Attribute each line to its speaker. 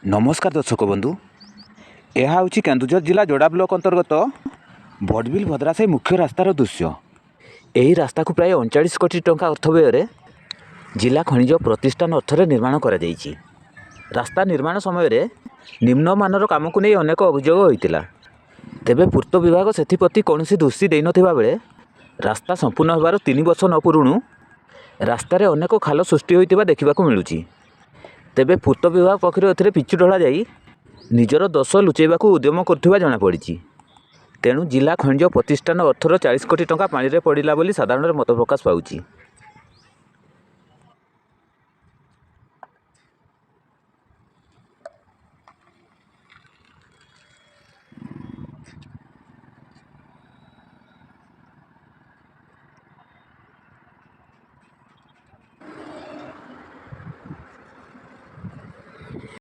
Speaker 1: ନମସ୍କାର ଦର୍ଶକ ବନ୍ଧୁ, ଏହା ହେଉଛି କେନ୍ଦୁଝର ଜିଲ୍ଲା ଯୋଡ଼ା ବ୍ଲକ ଅନ୍ତର୍ଗତ ବଡ଼ବିଲ ଭଦ୍ରାସାହି ମୁଖ୍ୟ ରାସ୍ତାର ଦୃଶ୍ୟ। ଏହି ରାସ୍ତାକୁ ପ୍ରାୟ 39 କୋଟି ଟଙ୍କା ଅର୍ଥ ବ୍ୟୟରେ ଜିଲ୍ଲା ଖଣିଜ ପ୍ରତିଷ୍ଠାନ ଅର୍ଥରେ ନିର୍ମାଣ କରାଯାଇଛି। ରାସ୍ତା ନିର୍ମାଣ ସମୟରେ ନିମ୍ନମାନର କାମକୁ ନେଇ ଅନେକ ଅଭିଯୋଗ ହୋଇଥିଲା। ତେବେ ପୂର୍ତ୍ତ ବିଭାଗ ସେଥିପ୍ରତି କୌଣସି ଦୃଷ୍ଟି ଦେଇନଥିବା ବେଳେ ରାସ୍ତା ସମ୍ପୂର୍ଣ୍ଣ ହେବାର 3 ବର୍ଷ ନ ପୂରୁଣୁ ରାସ୍ତାରେ ଅନେକ ଖାଲ ସୃଷ୍ଟି ହୋଇଥିବା ଦେଖିବାକୁ ମିଳୁଛି। ତେବେ ପୂର୍ତ୍ତ ବିଭାଗ ପକ୍ଷରୁ ଏଥିରେ ପିଚୁ ଢଳାଯାଇ ନିଜର ଦୋଷ ଲୁଚାଇବାକୁ ଉଦ୍ୟମ କରୁଥିବା ଜଣାପଡ଼ିଛି। ତେଣୁ ଜିଲ୍ଲା ଖଣିଜ ପ୍ରତିଷ୍ଠାନ ଅର୍ଥର 40 କୋଟି ଟଙ୍କା ପାଣିରେ ପଡ଼ିଲା ବୋଲି ସାଧାରଣରେ ମତ ପ୍ରକାଶ ପାଉଛି।